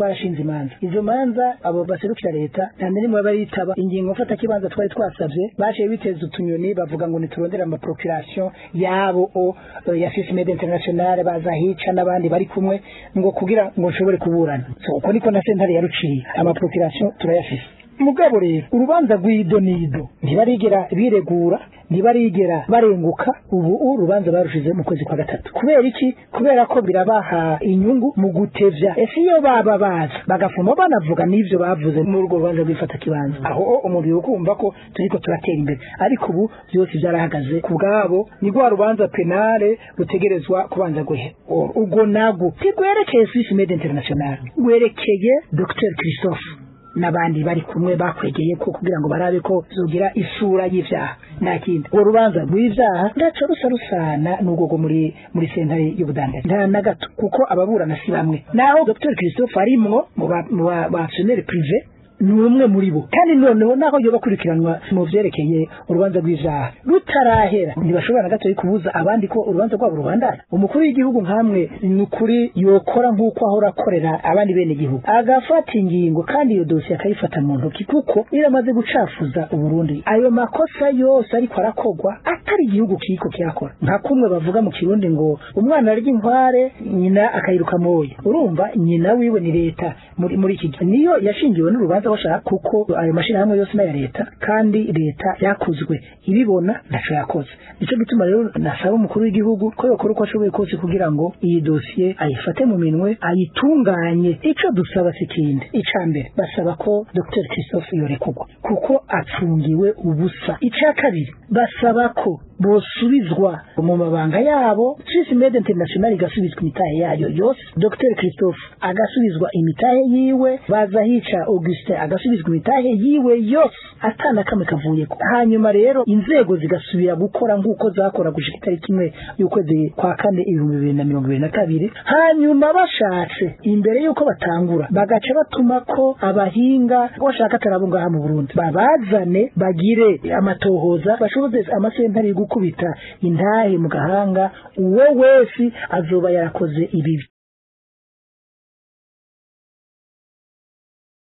Twarashinze imanza, izo manza abo baserukira leta nta n'imwe baritaba. Ingingo mfata kibanza twari twasavye, baciye biteza utunyoni, bavuga ngo niturondere ama procuration yabo o ya Swiss Med International, baza hica n'abandi bari kumwe, ngo kugira ngo nshobore kuburana. So uko niko na sentare yaruciye, ama procuration turayafise. Mugabo rero urubanza rw'idonido ntibarigera biregura, ntibarigera barenguka. Ubu urubanza barushize mu kwezi kwa gatatu. Kubera iki? Kubera ko birabaha inyungu mu gutevya. Ese iyo baba baza bagafuma banavuga n'ivyo bavuze muri urwo rubanza rw'ifata kibanza, aho umuntu yokumva ko turiko turatera imbere. Ariko ubu byose byarahagaze ku bwabo. Ni rwa rubanza pénal rutegerezwa kubanza guhe. Ubwo nabwo ntirwerekeye Swiss Med International, rwerekeye Dr Christophe n'abandi bari kumwe bakwegeye ko kugira ngo barabe ko zogira isura y'ivyaha, nta kindi. Urwo rubanza rw'ivyaha ndaco rusa rusana n'urwo rwo muri sentare y'ubudandaji, nta na gato, kuko ababurana si bamwe. Naho Dr Christophe arimwo mu ba actionnaire privé, ni umwe muri bo. Kandi noneho naho yoba akurikiranwa mu vyerekeye urubanza rw'ivyaha rutarahera, ntibashobora na gato kubuza abandi ko urubanza rwabo rubandanya. Umukuru w'igihugu nkamwe ni ukuri yokora nk'uko ahora akorera abandi bene igihugu, agafata ingingo kandi iyo dosiye akayifata mu ntoki, kuko iramaze gucafuza Uburundi. Ayo makosa yose ariko arakogwa atari igihugu kiriko kirakora, nka kumwe bavuga mu Kirundi ngo umwana arya inkware nyina akayiruka moya. Urumva nyina wiwe ni leta muri iki gihe, niyo yashingiwe n'urubanza bashaka, kuko ayo mashirahamwe yose n'aya leta, kandi leta yakuzwe ibibona, ntaco yakoze. Nico gituma rero nasaba umukuru w'igihugu ko yokora uko ashoboye kose kugira ngo iyi dosiye ayifate mu minwe, ayitunganye. Ico dusaba si kindi. Ica mbere, basaba ko Dr Christophe yorekurwa kuko apfungiwe ubusa. Ica kabiri, basaba ko bosubizwa mu mabanga yabo, Swiss Med International igasubizwa imitahe yayo yose, Dr Christophe agasubizwa imitahe yiwe, Bazahica Augustin agasubizwa imitahe yiwe yose atana kamwe kavuyeko. Hanyuma rero inzego zigasubira gukora nk'uko zakora gushika itariki 1 y'ukwezi kwa kane 2022. Hanyuma bashatse imbere y'uko batangura bagaca batuma ko abahinga bashaka atarabo ngaha mu Burundi, babazane bagire amatohoza, bashoboze amasentare gukubita intahe mu gahanga uwo wese azoba yarakoze ibibi.